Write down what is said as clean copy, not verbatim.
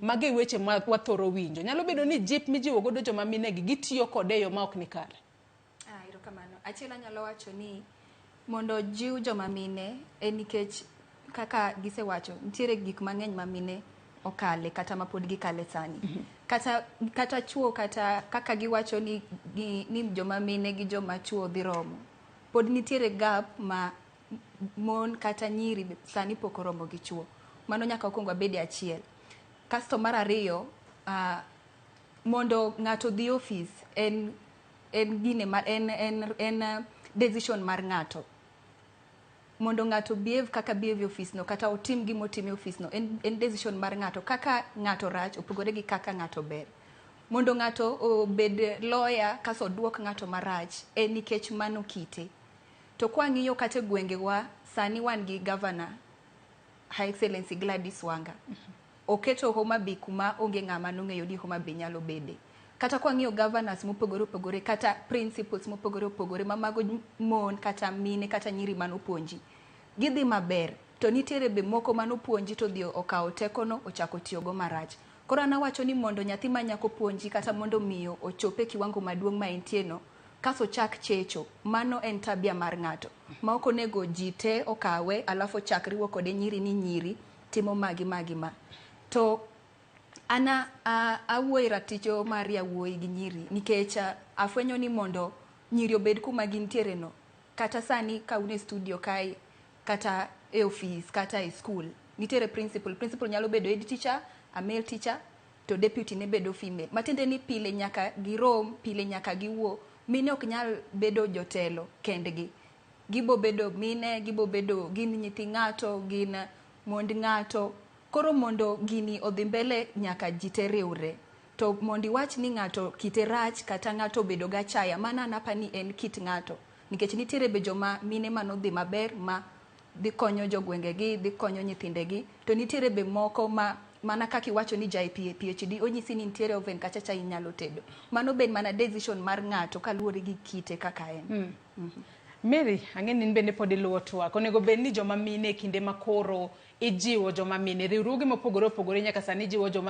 Mago e weche ma wathoro winjo. Nyalo bedo ni jip mijiwo godo joma mine gi gitiyo kode e yo ma ok ni kare. Ah, erokamano. Achiel anyalo wacho ni mondo jiw joma mine en nikech kaka gisewacho nitiere gik mang'eny ma mine okale kata ma pod gikale sani. Kata chuo kata kaka giwacho ni joma mine gi joma chuo dhi romo. Pod nitiere gap ma mon kata nyiri sani pok oromo gi chuo. Mano nyaka wakwong wabede achiel. Kasto mar ariyo, mondo ng'ato odhi ofis en gine ma en decision mar ng'ato. Mondo ng'ato behave kaka behave e ofis no kata otim gima otimo e ofis no en decision mar ng'ato. Kaka ng'ato rach opogore gi kaka ng'ato ber. Mondo ng'ato obed lawyer kaso oduok ng'ato marach en nikech mano kite. To kwang'iyo kata e gwengewa sani wan gi governor Her Excellency Gladys Wanga. Oketo Homa Bay kuma onge ng'ama nong'eyo ni Homa Bay nyalo bede. Kata kwang'iyo governors mopogore opogore kata principals mopogore opogore ma mago mon kata mine kata nyiri manopuonji. Gidhi maber to nitiere be moko manopuonji to odhi okawo tekono ochako tiyogo marach. Koro an awacho ni mondo nyathi ma nyako puonji kata mondo miyo ochop e kiwango maduong' ma entie no kaso ochak checho, mano en tabia mar ng'ato. Ma ok onego ji te okawe alafu ochak riwo kode nyiri ni nyiri timo magi magi ma. To an awuoyo e raticho mar yawuoyi gi nyiri nikech afwenyo ni mondo nyiri obed kuma gintiere no kata sani ka un e studio kae kata e ofis kata e school nitiere principal. Principal nyalo bedo head teacher, a male teacher to deputy ne bedo female. Matiende ni pile nyaka girom, pile nyaka giwuo. Mine ok nyal bedo jotelo kendgi. Gibo bedo mine, gibo bedo gin nyithi ng'ato, gin mond ng'ato. Koro mondo gini odhi mbele nyaka ji te riwre. To mondo iwach ni ng'ato kite rach kata ng'ato obedo gachaya, mano an apa ni en kit ng'ato. Nikech nitiere be joma mine manodhi maber ma dhi konyo jogwengegi, dhi konyo nyithindegi. To nitiere be moko ma mana kaka iwacho ni ja PhD onyisi ni nitiere oven kacha cha inyalo tedo. Mano be en mana decision mar ng'ato kaluwore gi kite kaka en. Mary, ang'e ni in bende pod iluwo twak. Onego bed ni joma mine e kinde ma koro ijiwo joma mine, riwruoge mopogore opogore nyaka sani jiwo joma